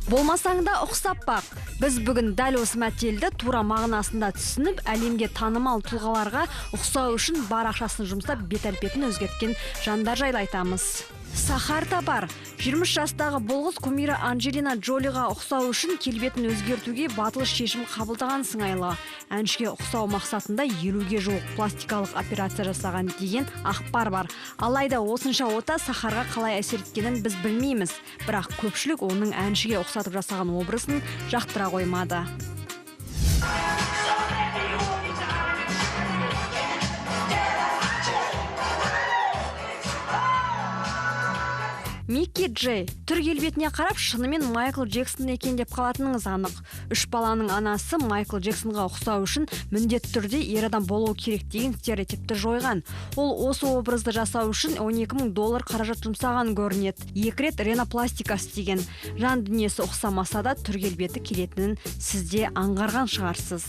Болмасаң да ұқсап бақ. Біз бүгін дәл осы мәтелді тура мағынасында түсініп, әлемге танымал тұлғаларға ұқсау үшін бар ақшасын жұмсап, бет әлпетін өзгерткен жандар жайлы айтамыз. Сахар Табар. 23 жастағы бұл қыз кумирі Анджелина Джолиға ұқсау үшін келбетін өзгертуге батыл шешім қабылдаған сыңайлы. Әншіге ұқсау мақсатында 50-ге жуық пластикалық операция жасаған деген ақпар бар. Алайда осынша ота Сахарға қалай әсер еткенін біз білмейміз. Бірақ көпшілік оның әншіге ұқсатып жасаған образын жақтыра қоймады. Микки Джей түр келбетіне қарап, шынымен Майкл Джексон екен деп қалатыныңыз анық. Үш баланың анасы Майкл Джексонға ұқсау үшін міндетті түрде ер адам болуы керек деген стереотипті жойған. Ол осы образды жасау үшін 12 мың доллар қаражат жұмсаған көрінеді. Екі рет ринопластика істеген. Жан дүниесі ұқсамаса да, түр келбеті келетінін сіз де аңғарған шығарсыз.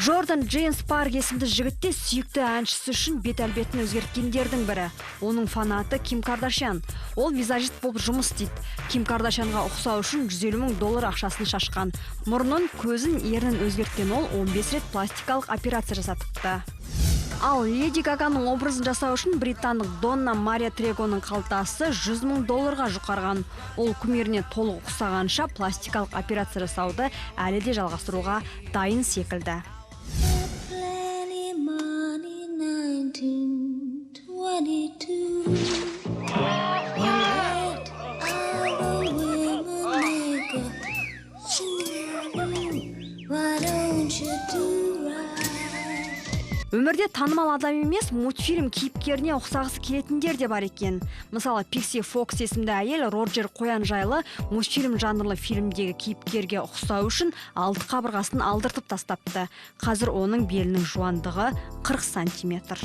Джордан Джеймс Парк есімді жігітте сүйікті әншісі үшін бет әлпетін өзгерткендердің бірі. Оның фанаты Ким Кардашьян. Ол визажист болып жұмыс істейді. Ким Кардашьянға ұқсау үшін 150 мың доллар ақшасын шашқан. Мұрнын, көзін, ернін өзгерткен ол 15 рет пластикалық операция жасатыпты. Ал Леди Гаганың образын жасау үшін британдық Донна Мария Трегоның қалтасы 100 мың долларға жұқарған. Ол кумиріне толық ұқсағанша пластикалық операция жасауды әлі де жалғастыруға дайын секілді. Plenty money, 1922. Let other women make a fool of you. Why don't you do right? Өмірде танымал адам емес, мультфильм кейіпкеріне ұқсағысы келетіндер де бар екен. Мысалы, Пикси Фокс есімді әйел Роджер қоян жайлы мультфильм жанрлы фильмдегі кейіпкерге ұқсау үшін алты қабырғасын алдыртып тастапты. Қазір оның белінің жуандығы 40 сантиметр.